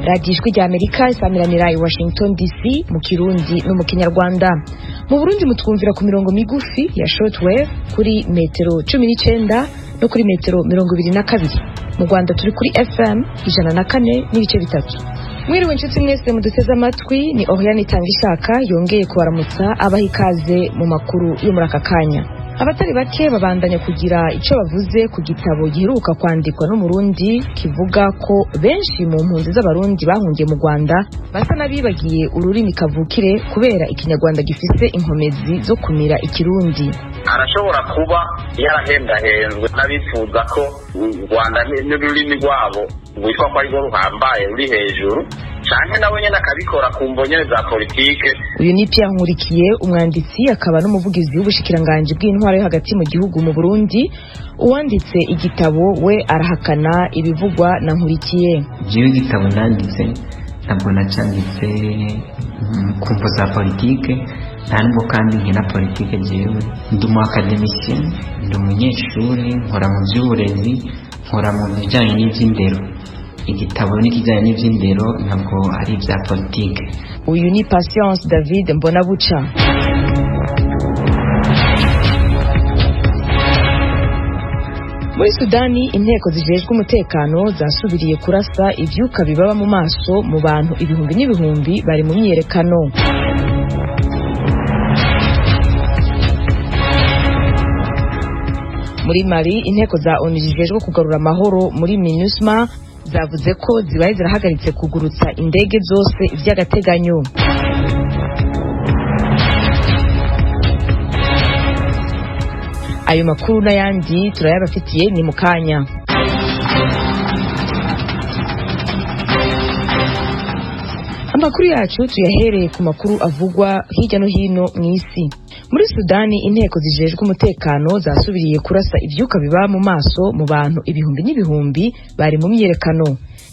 Radiyo Ijwi rya Amerika isamiranira i Washington DC mu Kirundi no mu Kinyarwanda. Mu Burundi mutwumvira ku mirongo migufi ya shortwave kuri metero 19 no kuri metero 22. Mu Rwanda turi kuri FM 104.3. Mwiriwe inshuti mwese muduteze amatwi, ni Oriane Itangishaka yongeye kubaramutsa abaha ikaze mu makuru yo muri aka kanya. Abatari bake babandanya kugira icyo bavuze ku gitabo giheruka kwandikwa n'Umurundi kivuga ko benshi mu mpunzi z'Abarundi bahungiye mu Rwanda basa n'abibagiye ururimi kavukire kubera Ikinyarwanda gifise inkomezi zo kumira Ikirundi. Arashobora kuba yarahendahenzwe n'abifuza ko u Rwanda n'ururimi rwabo rwitwa ko arirwo ruhambaye ruri hejuru, canke nawe nyene akabikora ku mvo nyene za politike. Uyu ni Pierre Nkurikiye, umwanditsi akaba n'umuvugizi w'ubushikiranganji bw'intwaro yo hagati mu gihugu mu Burundi. Uwanditse igitabo we arahakana ibivugwa na Nkurikiye. Jewe igitabo nanditse ntabwo nacanditse ku mvo za politike, nta nubwo kandi nkina politike. Jewe ndi umu académicien, ndi umunyeshuri, nkora mu by'uburezi, nkora mu bijyanye n'iby'indero. Igitabo n'ikijyanye n'iby'indero, ntabwo ari ibya politike. Uyu ni Patience David Mbonabuca. Muri Sudani, inteko zijejwe umutekano zasubiriye kurasa ivyuka bibaba mu maso mu bantu ibihumbi n'ibihumbi bari mu myiyerekano. Muri Mali, inteko za ONU zijejwe kugarura amahoro muri MINUSMA zavuze ko zibaye zirahagaritse kugurutsa indege zose vy'agateganyo. Ayo makuru n'ayandi turayabafitiye ni mu kanya. Amakuru yacu tuyahereye ku makuru avugwa hirya no hino mu isi. Muri Sudani, inteko zijejwe umutekano zasubiriye kurasa ivyuka biba mu maso mu bantu ibihumbi n'ibihumbi bari mu myiyerekano.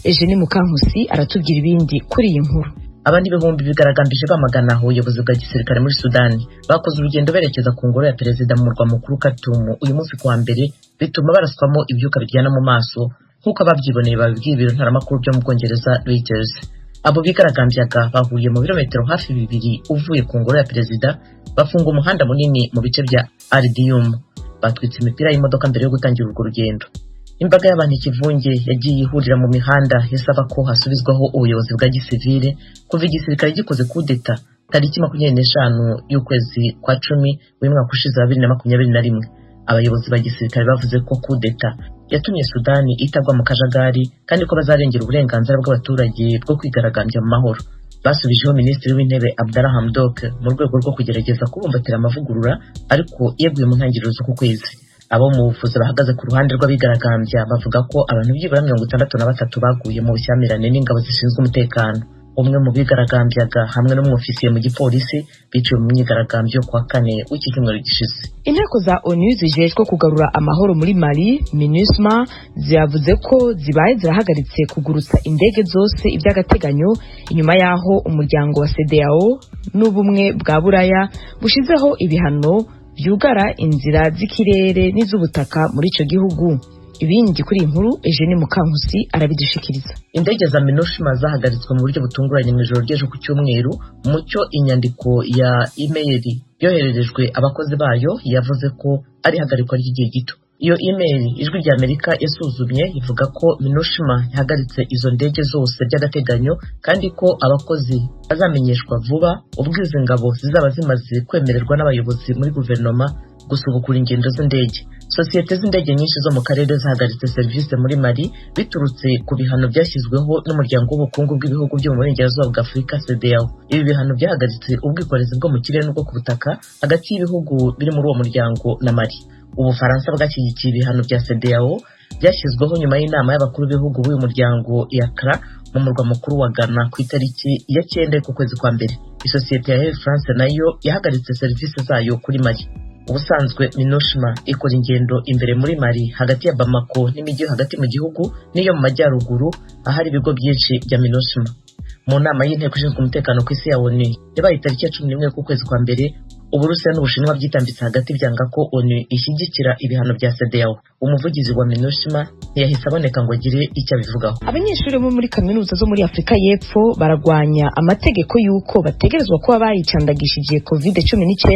Eugenie Mukankusi aratubwira ibindi kuri iyi nkuru. Abandi ibihumbi bigaragambije bamagana ubuyobozi bwa gisirikare muri Sudani bakoze urugendo berekeza ku ngoro ya perezida mu murwa mukuru Khartoum uyu munsi kuwa mbere, bituma baraswamo ibyuka biryana mu maso, nk'uko ababyiboneye babibwiye ibiro ntaramakuru byo mu Bwongereza Reuters. Abo bigaragambyaga bahuriye mu birometero hafi 2 uvuye ku ngoro ya perezida, bafunga umuhanda munini mu bice bya Ardium, batwitse imipira y'imodoka mbere yo gutangira urwo rugendo. Imbaga y'abantu ikivunge yagiye ihurira mu mihanda isaba ko hasubizwaho ubuyobozi bwa gisivile kuva igisirikare gikoze kudeta tariki 25 y'ukwezi kwa 10 w'umwaka ushize wa 2021. Abayobozi ba gisirikare bavuze ko kudeta yatumye Sudani itagwa mu kajagari kandi ko bazarengera uburenganzira bw'abaturage bwo kwigaragambya mu mahoro. Basubijeho minisitiri w'intebe Abdallah Hamdok mu rwego rwo kugerageza kubumbatira amavugurura, ariko yeguye mu ntangiriro z'uku kwezi. Abo mu buvuzi bahagaze ku ruhande rw'abigaragambya bavuga ko abantu byibura 63 baguye mu bushyamirane n'ingabo zishinzwe umutekano. Umwe mu bigaragambyaga hamwe n'umwofisiye mu gipolisi biciwe mu myigaragambyo kuwa kane w'iki cyumweru gishize. Inteko za ONU zijejwe kugarura amahoro muri Mali, MINUSMA, zavuze ko zibaye zirahagaritse kugurutsa indege zose iby'agateganyo inyuma y'aho umuryango wa CEDEAO n'ubumwe bwa Buraya bushizeho ibihano byugara inzira z'ikirere n'iz'ubutaka muri ico gihugu. Ibindi kuri iyi nkuru Eugenie Mukankusi arabidushikiriza. Indege za MINUSMA zahagaritswe mu buryo butunguranye mu ijoro ry'ejo ku cyumweru, mu cyo inyandiko ya imeyili yohererejwe abakozi bayo yavuze ko ari ihagarikwa ry'igihe gito. Iyo imeyili Ijwi rya Amerika yasuzumye ivuga ko MINUSMA yahagaritse izo ndege zose by'agateganyo kandi ko abakozi bazamenyeshwa vuba ubwo izi ngabo zizaba zimaze kwemererwa n'abayobozi muri guverinoma gusubukura ingendo z'indege. Sosiyete z'indege nyinshi zo mu karere zahagaritse serivisi muri Mali biturutse ku bihano byashyizweho n'umuryango w'ubukungu bw'ibihugu byo mu burengerazuba bwa Afurika CEDEAO. Ibi bihano byahagaritse ubwikorezi bwo mu kirere n'ubwo ku butaka hagati y'ibihugu biri muri uwo muryango na Mali. Ubufaransa bwashyigikiye ibihano bya CEDEAO byashyizweho nyuma y'inama y'abakuru b'ibihugu b'uyu muryango ya Accra mu murwa mukuru wa Ghana ku itariki ya 9 k'ukwezi kwa mbere. Isosiyete ya Air France nayo yahagaritse serivisi zayo kuri Mali. Ubusanzwe MINUSMA ikora ingendo imbere muri Mali hagati ya Bamako n'imijyi hagati mu gihugu n'iyo mu majyaruguru ahari ibigo byinshi bya MINUSMA. Mu nama y'inteko ishinzwe umutekano ku isi ya ONU yabaye tariki ya 11 k'ukwezi kwa mbere, Uburusiya n'Ubushinwa byitambitse hagati byanga ko ONU ishyigikira ibihano bya CEDEAO. Umuvugizi wa MINUSMA ntiyahise aboneka ngo agire icyo abivugaho. Abanyeshuri bo muri kaminuza zo muri Afurika y'Epfo baragwanya amategeko y'uko bategerezwa kuba bayicandagishije COVID-19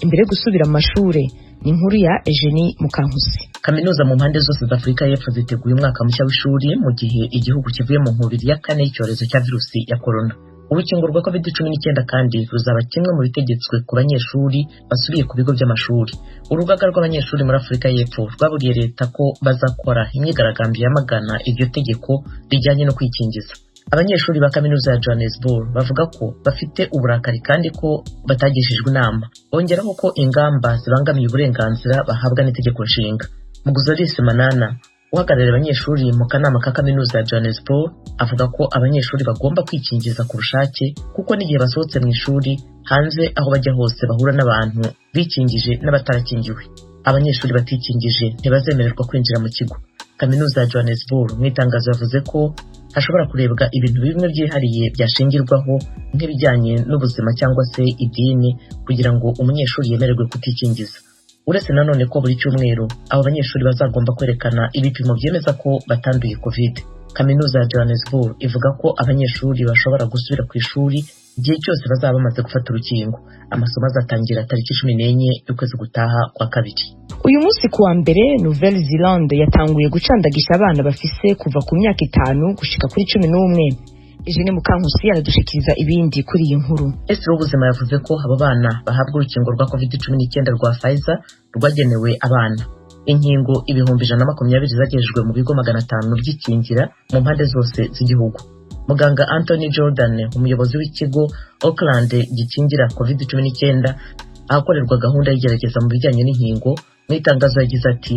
imbere yo gusubira mu mashure. Ni inkuru ya Eugenie Mukankusi. Kaminuza mu mpande zose za Afurika y'Epfo ziteguye umwaka mushya w'ishuri mu gihe igihugu kivuye mu nkubiri ya kane y'icyorezo cya virusi ya corona. Urukingo rwa COVID-19 kandi ruzaba kimwe mu bitegetswe ku banyeshuri basubiye ku bigo by'amashuri. Urugaga rw'abanyeshuri muri Afurika y'Epfo rwaburiye leta ko bazakora imyigaragambyo yamagana iryo tegeko rijyanye no kwikingiza. Abanyeshuri ba kaminuza ya Johannesburg bavuga ko bafite uburakari kandi ko batagishijwe inama. Bongeraho ko ingamba zibangamiye uburenganzira bahabwa n'itegeko nshinga. Muguzorisi Manana, uhagarariye abanyeshuri mu kanama ka kaminuza ya Johannesburg, avuga ko abanyeshuri bagomba kwikingiza ku bushake kuko n'igihe basohotse mu ishuri hanze aho bajya hose bahura n'abantu bikingije n'abatarakingiwe. Abanyeshuri batikingije ntibazemererwa kwinjira mu kigo. Kaminuza ya Johannesburg mu itangazo yavuze ko hashobora kurebwa ibintu bimwe byihariye byashingirwaho nk'ibijyanye n'ubuzima cyangwa se idini kugira ngo umunyeshuri yemererwe kutikingiza. Uretse nanone ko buri cyumweru abo banyeshuri bazagomba kwerekana ibipimo byemeza ko batanduye COVID. Kaminuza ya Johannesburg ivuga ko abanyeshuri bashobora gusubira ku ishuri igihe cyose bazaba bamaze gufata urukingo. Amasomo azatangira tariki 14 y'ukwezi gutaha kwa kabiri. Uyu munsi kuwa mbere Nouvelle Zelande yatanguye gucandagisha abana bafise kuva ku myaka 5 gushika kuri 11. Eugene Mukankusi aradushikiriza ibindi kuri iyi nkuru. Minisitiri w'ubuzima yavuze ko abo bana bahabwa urukingo rwa COVID-19 rwa Pfizer rwagenewe abana. Inkingo 120,000 zagejejwe mu bigo 500 by'ikingira mu mpande zose z'igihugu. Muganga Anthony Jordan, umuyobozi w'ikigo Auckland gikingira COVID-19 ahakorerwa gahunda y'igerageza mu bijyanye n'inkingo, mu itangazo yagize ati: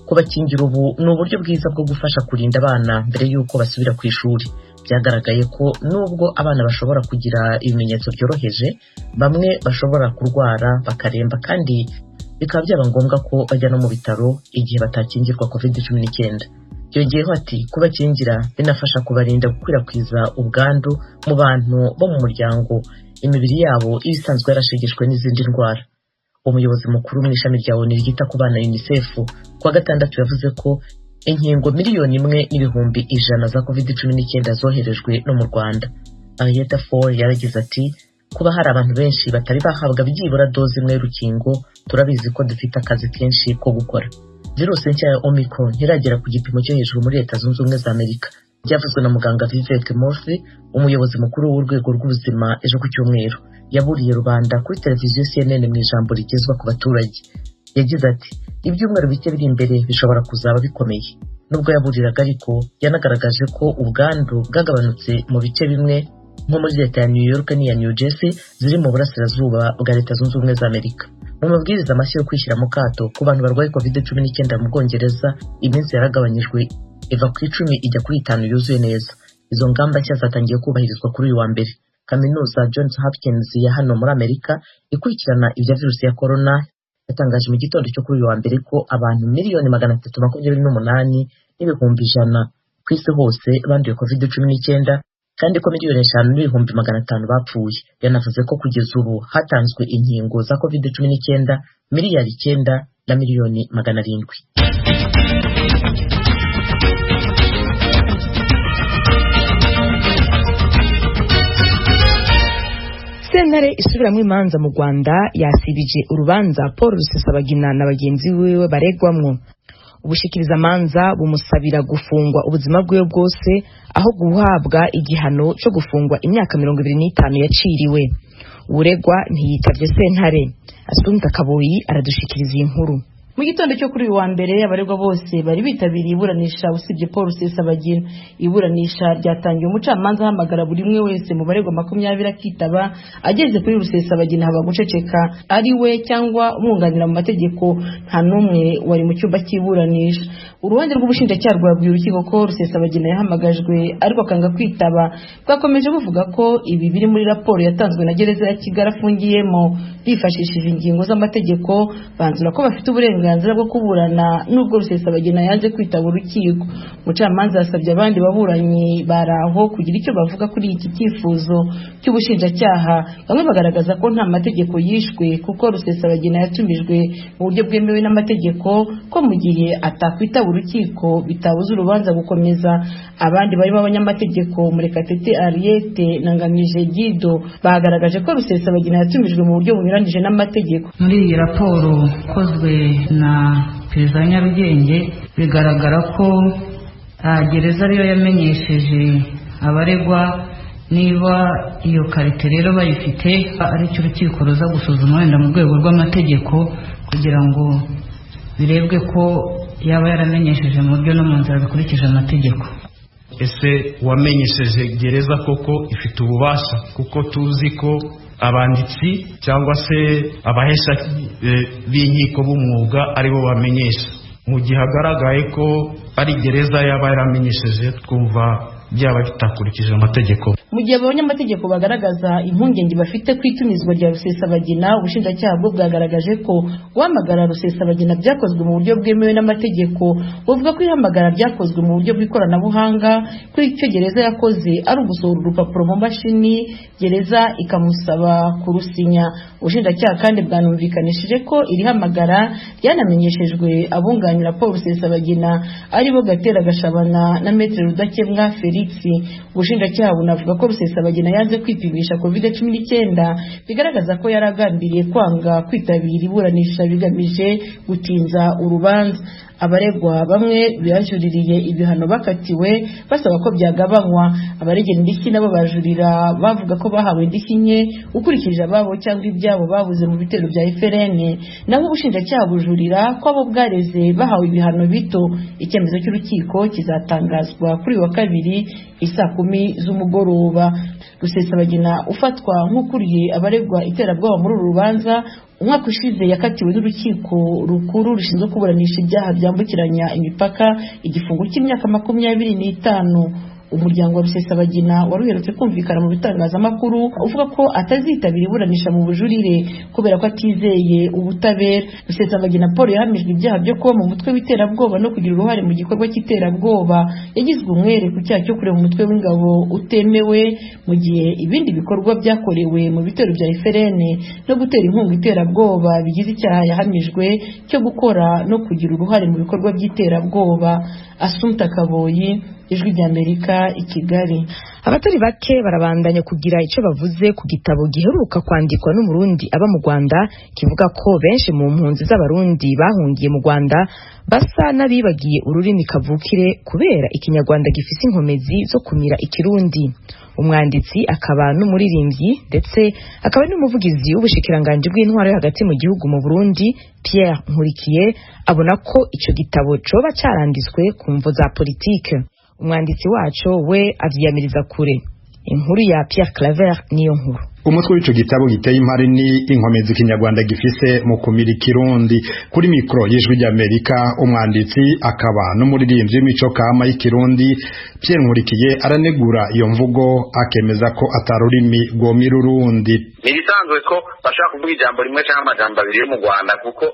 "Kubakingira ubu ni uburyo bwiza bwo gufasha kurinda abana mbere y'uko basubira ku ishuri. Byagaragaye ko nubwo abana bashobora kugira ibimenyetso byoroheje, bamwe bashobora kurwara bakaremba kandi bikaba byaba ngombwa ko bajya no mu bitaro igihe batakingirwa COVID-19." Yongeyeho ati: "Kubakingira binafasha kubarinda gukwirakwiza ubwandu mu bantu bo mu muryango, imibiri yabo iba isanzwe yarashegeshwe n'izindi ndwara." Umuyobozi mukuru mu ishami rya ONU ryita ku bana UNICEF kuwa gatandatu yavuze ko inkingo 1,100,000 za COVID-19 zoherejwe no mu Rwanda. Henrietta Fore yaragize ati: "Kuba hari abantu benshi batari bahabwa byibura doze imwe y'urukingo, turabizi ko dufite akazi kenshi ko gukora." Virusi nshya ya Omicron ntiragera ku gipimo cyo hejuru muri Leta Zunze Ubumwe za Amerika. Byavuzwe na muganga Vivek Murthy, umuyobozi mukuru w'urwego rw'ubuzima ejo ku cyumweru. Yaburiye rubanda kuri televiziyo CNN mu ijambo rigezwa ku baturage. Yagize ati: "Ibyumweru bike biri imbere bishobora kuzaba bikomeye." Nubwo yaburiraga ariko, yanagaragaje ko ubwandu bwagabanutse mu bice bimwe nko muri leta ya New York n'iya New Jersey ziri mu burasirazuba bwa Leta Zunze Ubumwe za Amerika. Mu mabwiriza mashya yo kwishyira mu kato ku bantu barwaye COVID-19 mu Bwongereza, iminsi yaragabanyijwe iva ku 10 ijya kuri 5 yuzuye neza. Izo ngamba nshya zatangiye kubahirizwa kuri uyu wa mbere. Kaminuza Johns Hopkins ya hano muri Amerika ikurikirana ibya virusi ya corona yatangaje mu gitondo cyo kuri uyu wa mbere ko abantu 328,100,000 ku isi hose banduye COVID-19 kandi ko 5,500,000 bapfuye. Yanavuze ko kugeza ubu hatanzwe inkingo za COVID-19 9,700,000,000. Sentare isubiramwo imanza mu Rwanda yasibije urubanza Paul Rusesabagina na bagenzi wiwe baregwamwo. Ubushikirizamanza bumusabira gufungwa ubuzima bwiwe bwose aho guhabwa igihano cyo gufungwa imyaka 25 yaciriwe. Uregwa ntiyitavye sentare. Asumta Kaboyi aradushikiriza iyi nkuru. Mu gitondo cyo kuri uyu wa mbere abaregwa bose bari bitabiriye iburanisha usibye Paul Rusesabagina. Iburanisha ryatangiye umucamanza ahamagara buri umwe wese mu baregwa 20 akitaba. Ageze kuri Rusesabagina haba guceceka, ari we cyangwa umwunganira mu mategeko nta n'umwe wari mu cyumba cy'iburanisha. Uruhande rw'ubushinjacyaha rwabwiye urukiko ko Rusesabagina yahamagajwe ariko akanga kwitaba. Bwakomeje buvuga ko ibi biri muri raporo yatanzwe na gereza ya Kigali afungiyemo. Bifashishije ingingo z'amategeko banzura ko bafite uburenganzira uburenganzira bwo kuburana nubwo Rusesabagina yanze kwitaba urukiko. Umucamanza yasabye abandi baburanyi bari aho kugira icyo bavuga kuri iki cyifuzo cy'ubushinjacyaha. Bamwe bagaragaza ko nta mategeko yishwe kuko Rusesabagina yatumijwe mu buryo bwemewe n'amategeko, ko mu gihe atakwitaba urukiko bitabuza urubanza gukomeza. Abandi barimo abanyamategeko Murekatete Ariete na Ngamije Guido bagaragaje ko Rusesabagina yatumijwe mu buryo bunyuranyije n'amategeko. Muri iyi raporo ikozwe na perezida wa Nyarugenge bigaragara ko gereza ariyo yamenyesheje abaregwa. Niba iyo karite rero bayifite, aricyo urukiko ruza gusuzuma wenda mu rwego rw'amategeko kugira ngo birebwe ko yaba yaramenyesheje mu buryo no mu nzira bikurikije amategeko. Ese wamenyesheje gereza koko ifite ububasha? Kuko tuzi ko abanditsi cyangwa se abahesha b'inkiko b'umwuga aribo bamenyesha. Mu gihe hagaragaye ko ari gereza yaba yaramenyesheje, twumva byaba bitakurikije amategeko. Mu gihe abanyamategeko bagaragaza impungenge bafite ku itumizwa rya Rusesabagina, ubushinjacyaha bwo bwagaragaje ko guhamagara Rusesabagina byakozwe mu buryo bwemewe n'amategeko. Buvuga ko ihamagara ryakozwe mu buryo bw'ikoranabuhanga, ko icyo gereza yakoze ari ugusohora urupapuro mu mashini, gereza ikamusaba kurusinya. Ubushinjacyaha kandi bwanumvikanishije ko iri hamagara ryanamenyeshejwe abunganira Paul Rusesabagina, aribo Gatera Gashabana na Maître Rudakemwa Felix. Ubushinjacyaha bunavuga ko Rusesabagina yanze kwipimisha COVID-19, bigaragaza ko yari agambiriye kwanga kwitabira iburanisha bigamije gutinza urubanza. Abaregwa bamwe bajuririye ibihano bakatiwe basaba ko byagabanywa. Abaregera indishyi nabo bajurira bavuga ko bahawe indishyi nke ukurikije ababo cyangwa ibyabo babuze mu bitero bya FRN. Naho ubushinjacyaha bujurira ko abo bwareze bahawe ibihano bito. Icyemezo cy'urukiko kizatangazwa kuri uyu wa kabiri isaa 10 z'umugoroba. Rusesabagina ufatwa nk'ukuriye abaregwa iterabwoba muri uru rubanza, umwaka ushize yakatiwe n'urukiko rukuru rushinzwe kuburanisha ibyaha byambukiranya imipaka igifungo cy'imyaka 25. Umuryango wa Rusesabagina wari uherutse kumvikana mu bitangazamakuru uvuga ko atazitabira iburanisha mu bujurire kubera ko atizeye ubutabera. Rusesabagina Paul yahamijwe ibyaha byo kuba mu mutwe w'iterabwoba no kugira uruhare mu gikorwa cy'iterabwoba. Yagizwe umwere ku cyaha cyo kureba umutwe w'ingabo utemewe, mu gihe ibindi bikorwa byakorewe mu bitero bya FRN no gutera inkunga iterabwoba bigize icyaha yahamijwe cyo gukora no kugira uruhare mu bikorwa by'iterabwoba. Asumta Kaboyi, Ijwi ry'Amerika, i Kigali. Abatari bake barabandanya kugira icyo bavuze ku gitabo giheruka kwandikwa n'Umurundi aba mu Rwanda, kivuga ko benshi mu mpunzi z'Abarundi bahungiye mu Rwanda basa n'abibagiye ururimi kavukire kubera Ikinyarwanda gifise inkomezi zo kumira Ikirundi. Umwanditsi akaba n'umuririmbyi ndetse akaba n'umuvugizi w'ubushikiranganji bw'intwaro yo hagati mu gihugu mu Burundi, Pierre Nkurikiye, abona ko ico gitabo coba caranditswe ku mvo za politike. Umwanditsi waco we avyiyamiriza kure. Inkuru ya Pierre Claver niyo nkuru. Umutwe w'ico gitabo giteye impari ni inkomezi Ikinyarwanda gifise mu kumira Ikirundi. Kuri mikro y'Ijwi ry'Amerika, umwanditsi akaba n'umuririmbyi w'imico kama y'Ikirundi Pierre Nkurikiye aranegura iyo mvugo, akemeza ko atarurimi rwomira urundi. Ni ibisanzwe ko bashobora kuvuga ijambo rimwe cyangwa amajambo abiri yo mu Rwanda, kuko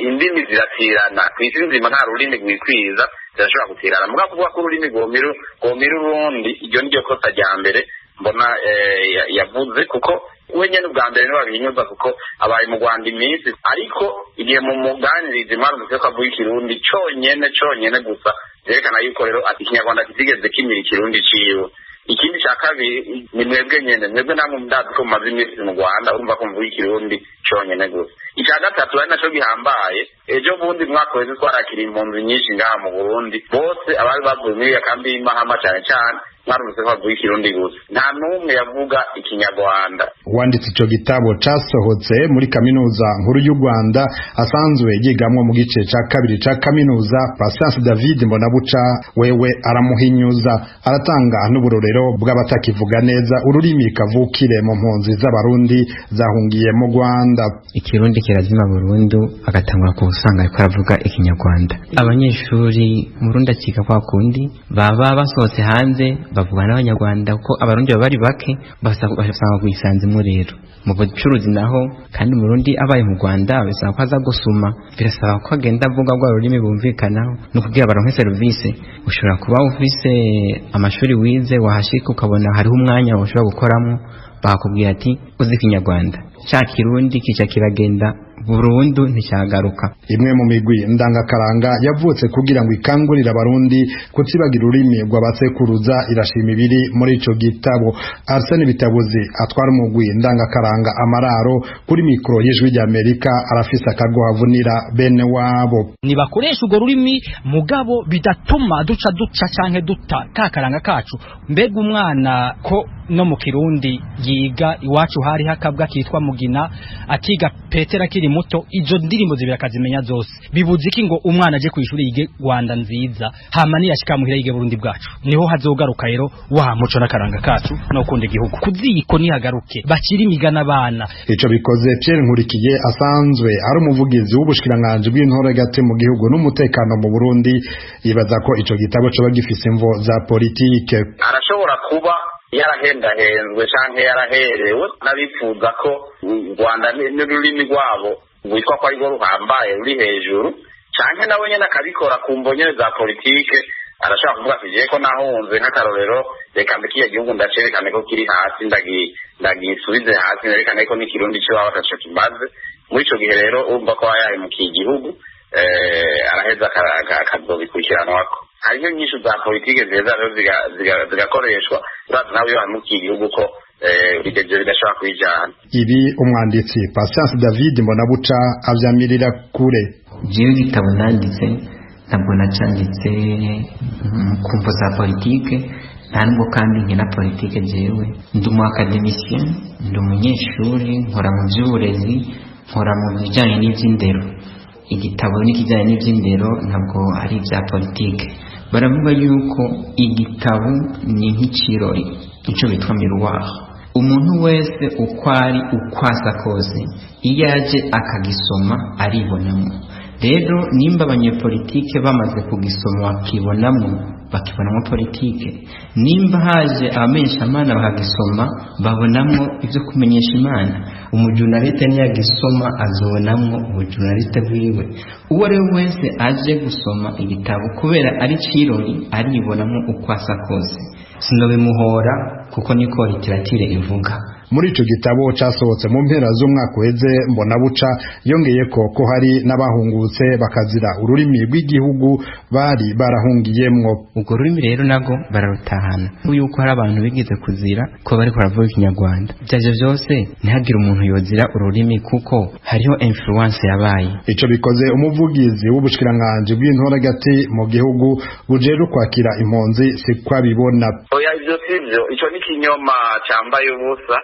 indimi ziratirana ku isi nzima, nta rurimi rwikwiza, zirashobora gutirana. Mugabo kuvuga ko ururimi rwomira urundi, iryo ni ryo kosa rya mbere mbona yavuze, kuko we nyene ubwa mbere niwe abinyuza, kuko abaye mu Rwanda iminsi. Ariko igihe mu muganirizi mwarumvise ko avuga Ikirundi conyene conyene gusa, vyerekana yuko rero Ikinyarwanda kitigeze kimira Ikirundi ciwe. Ikindi cya kabiri ni mwebwe nyene, mwebwe namwe ndazi ko mumaze iminsi mu Rwanda, urumva ko mvuga Ikirundi conyene gusa. Icya gatatu ari naco gihambaye, ejo bundi mwaka wese twarakiriye impunzi nyinshi ngaha mu Burundi, bose abari bavuye muri iyo kambi y'Imahama cane cane mwarumvise ko bavuga Ikirundi gusa, nta n'umwe yavuga Ikinyarwanda. Uwanditse ico gitabo casohotse muri Kaminuza Nkuru y'u Rwanda asanzwe yigamwo mu gice ca kabiri ca kaminuza, Patience David Mbonabuca, wewe aramuhinyuza, aratanga n'uburorero bw'abatakivuga neza ururimi kavukire mu mpunzi z'Abarundi zahungiye mu Rwanda. Ikirundi kirazima burundu, agatangura kusanga ariko aravuga Ikinyarwanda. Abanyeshuri Murundi akiga kwa kundi baba basohotse hanze. Bavuga n'Abanyarwanda kuko Abarundi baba bari bake, basanga kuyisanzemo. Rero mu bucuruzi naho kandi, Umurundi abaye mu Rwanda bisaba ko aza gusuma, birasaba ko agenda avuga rwa rurimi bumvikanaho no kugira baronke serivisi. Ushobora kuba ufise amashuri wize, wahashika ukabona hariho umwanya ushobora gukoramo, bakakubwira ati uzi Ikinyarwanda, ca Kirundi kica kiragenda burundu, nticyagaruka. Imwe mu migwi ndangakaranga yavutse kugira ngo ikangurire Abarundi kutibagira ururimi rw'abasekuruza irashima ibiri muri ico gitabo. Arsene Bitabuzi atwara umugwi ndangakaranga Amararo, kuri mikoro y'Ijwi ry'Amerika arafise akagohavunira bene wabo. Nibakoresha urwo rurimi, mugabo bidatuma duca duca canke duta kakaranga kacu. Mbega umwana ko no mu Kirundi yiga, iwacu hari hakabwa kitwa Mugina, akiga Petera akiri muto, izo ndirimbo zibiri akazimenya zose, bibuze iki ngo umwana aje kwishuri yige Rwanda nziza, hama niyashika muhira yige Burundi bwacu? Niho hazogaruka rero wa muco n'akaranga kacu no gukunda igihugu. Kuziko nihagaruke bakiri imigana abana. Ico bikoze, Pierre Nkurikiye asanzwe ari umuvugizi w'ubushikiranganji bw'intore gati mu gihugu n'umutekano mu Burundi, yibaza ko ico gitabo coba gifise imvo za politike. Arashobora kuba yarahendahenzwe canke yaraherewe n'abifuza ko u Rwanda n'ururimi rwabo rwitwa ko arirwo ruhambaye, ruri hejuru, canke nawe nyene akabikora ku mvo nyene za politike. Arashobora kuvuga ati jewe ko nahunze, nk'akarorero, reka mbe kiriya gihugu ndacerekane ko kiri hasi, ndagisubize hasi, nerekane ko n'Ikirundi c'iwabo ataco kimaze. Muri ico gihe rero urumva ko aba yahemukiye igihugu, araheza akazobikurikiranwako. Hariho inyishu za politike ziheza rero zigakoreshwa. Urazi nawe iyo wahemukiye igihugu ko ibyo bidashobora kuyijana. Ibi umwanditsi Patience David Mbonabuca avyamirira kure. Jewe igitabo nanditse ntabwo nacanditse ku mvo za politike, nta nubwo kandi nkina politike. Jewe ndi umu académicien, ndi umunyeshuri, nkora mu by'uburezi, nkora mu bijyanye n'iby'indero. Igitabo n'ikijyanye n'iby'indero, ntabwo ari ibya politike. Baravuga yuko igitabo ni nk'ikirori, icyo bitwa miroir. Umuntu wese uko ari, uko asa kose, iyo aje akagisoma aribonamo. Rero nimba abanyepolitike bamaze kugisoma bakibonamo, bakibonamo politike, nimba haje abamenyeshamana bakagisoma babonamo ibyo kumenyesha Imana, umujurnaliste niyagisoma azobonamwo ubujurnaliste bwiwe, uwo ari we wese aje gusoma igitabo kubera ari cirori aribonamo uko asa kose. Sinobimuhora kuko niko littérature ivuga. Muri ico gitabo casohotse mu mpera z'umwaka uheze, Mbonabuca yongeye ko hari n'abahungutse bakazira ururimi rw'igihugu bari barahungiyemwo. Urwo rurimi rero nago bararutahana, yuko hari abantu bigeze kuzira ko bariko baravuga Ikinyarwanda. Ivyo vyose, ntihagire umuntu yozira ururimi kuko hariho influence yabaye. Ico bikoze, umuvugizi w'ubushikiranganji bw'intore gati mu gihugu bujejwe kwakira impunzi sikwabibona. Oya, ivyo sivyo, ico ni kinyoma cambaye ubusa.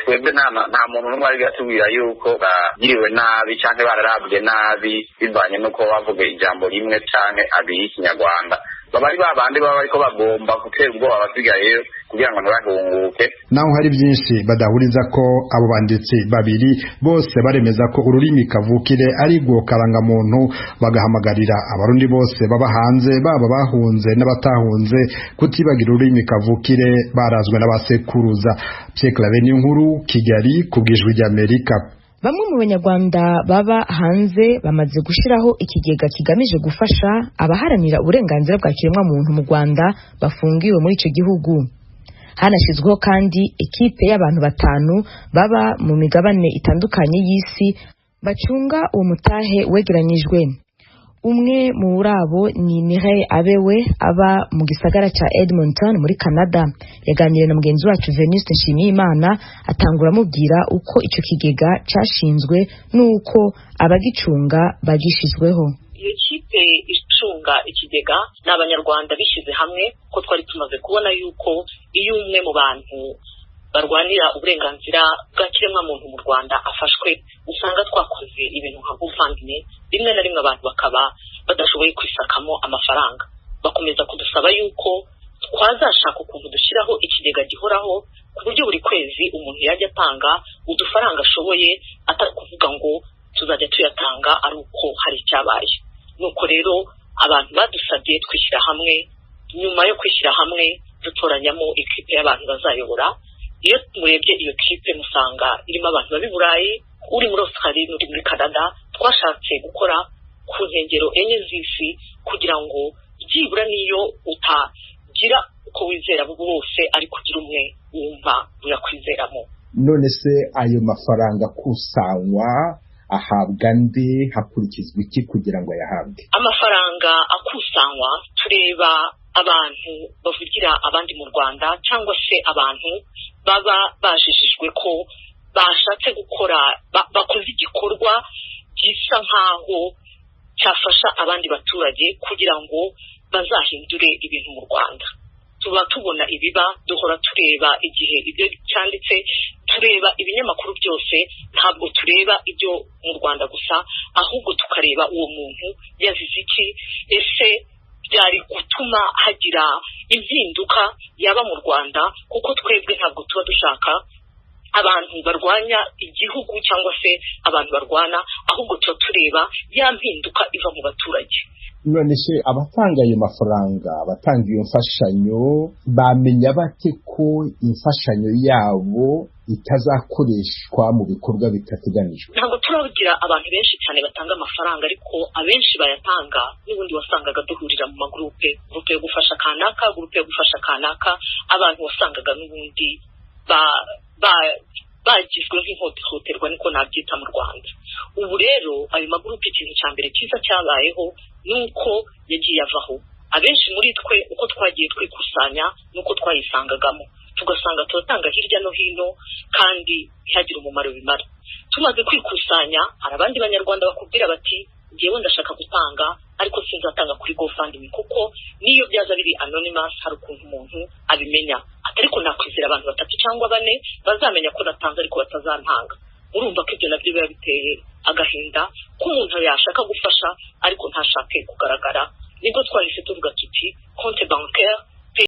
Twebwe nta muntu n'umwe ari atubwira yuko bagiriwe nabi canke bararabwe nabi bivanye n'uko bavuga ijambo rimwe canke abiri y'Ikinyarwanda. Baba ari babandi baba bariko bagomba gutera ubwoba abasigayeyo kugira ngo ntibahunguke. Naho hari byinshi badahuriza ko abo banditsi babiri, bose baremeza ko ururimi kavukire ari rwo karangamuntu, bagahamagarira Abarundi bose baba hanze, baba bahunze n'abatahunze, kutibagira ururimi kavukire barazwe n'abasekuruza. Pierre Claver Niyonkuru, Kigali, ku bw'Ijwi ry'Amerika. Bamwe mu Banyarwanda baba hanze bamaze gushyiraho ikigega kigamije gufasha abaharanira uburenganzira bwa kiremwamuntu mu Rwanda bafungiwe muri icyo gihugu. Hanashyizweho kandi ekipe y'abantu batanu baba mu migabane itandukanye y'isi bacunga uwo mutahe wegeranyijwe. Umwe muri abo ni Mireille Abewe, aba mu gisagara cya Edmonton muri Canada. Yaganiriye na mugenzi wacu Venuste Nshimiyimana, atangura amubwira uko icyo kigega cyashinzwe n'uko abagicunga bagishizweho. Iyo kipe icunga ikigega ni Abanyarwanda bishyize hamwe, ko twari tumaze kubona yuko iyo umwe mu bantu barwanira uburenganzira bwa kiremwamuntu mu Rwanda afashwe, usanga twakoze ibintu nka GoFundMe, rimwe na rimwe abantu bakaba badashoboye kwisakamo amafaranga, bakomeza kudusaba yuko twazashaka ukuntu dushyiraho ikigega gihoraho, ku buryo buri kwezi umuntu yajya atanga udufaranga ashoboye, atari kuvuga ngo tuzajya tuyatanga ari uko hari icyabaye. Nuko rero abantu badusabye, twishyira hamwe. Nyuma yo kwishyira hamwe Dutoranyamo ikipe y'abantu bazayobora. Iyo murebye iyo kipe, musanga irimo abantu baba i Burayi, uri muri Australia n'uri muri Canada. Twashatse gukora ku nkengero enye z'isi kugira ngo byibura niyo utagira uko wizera bose, ariko ugira umwe wumva uyakwizeramo. None se ayo mafaranga akusanywa ahabwa nde? Hakurikizwa iki kugira ngo ayahabwe? Amafaranga akusanywa, tureba abantu bavugira abandi mu Rwanda cyangwa se abantu baba bajijijwe ko bashatse gukora, bakoze igikorwa gisa nk'aho cyafasha abandi baturage kugira ngo bazahindure ibintu mu Rwanda. Tuba tubona ibiba, duhora tureba igihe ibyo cyanditse, tureba ibinyamakuru byose. Ntabwo tureba ibyo mu Rwanda gusa, ahubwo tukareba uwo muntu yazize iki, ese byari gutuma hagira impinduka yaba mu Rwanda? Kuko twebwe ntabwo tuba dushaka abantu barwanya igihugu cyangwa se abantu barwana, ahubwo tuba tureba ya mpinduka iva mu baturage. None se abatanga ayo mafaranga, abatanga iyo mfashanyo, bamenya bate ko imfashanyo yabo itazakoreshwa mu bikorwa bitateganijwe? Ntabwo turagira abantu benshi cyane batanga amafaranga, ariko abenshi bayatanga n'ubundi wasangaga duhurira mu magurupe, gurupe yo gufasha kanaka, gurupe yo gufasha kanaka. Abantu wasangaga n'ubundi bagizwe nk'ihohoterwa, niko nabyita, mu Rwanda. Ubu rero ayo magurupe, ikintu cya mbere cyiza cyabayeho ni uko yagiye avaho. Abenshi muri twe, uko twagiye twikusanya n'uko twayisangagamo, tugasanga turatanga hirya no hino kandi ntihagire umumaro bimara. Tumaze kwikusanya, hari abandi Banyarwanda bakubwira bati: "Ngewe ndashaka gutanga, ariko sinzatanga kuri GoFundMe, kuko niyo byaza biri anonymous hari ukuntu umuntu abimenya, ariko nakwizera abantu batatu cyangwa bane bazamenya ko natanze ariko batazantanga." Urumva ko ibyo nabyo biba biteye agahinda, ko umuntu yashaka gufasha ariko ntashake kugaragara. Nibwo twahise tuvuga tuti: "Compte bancaire."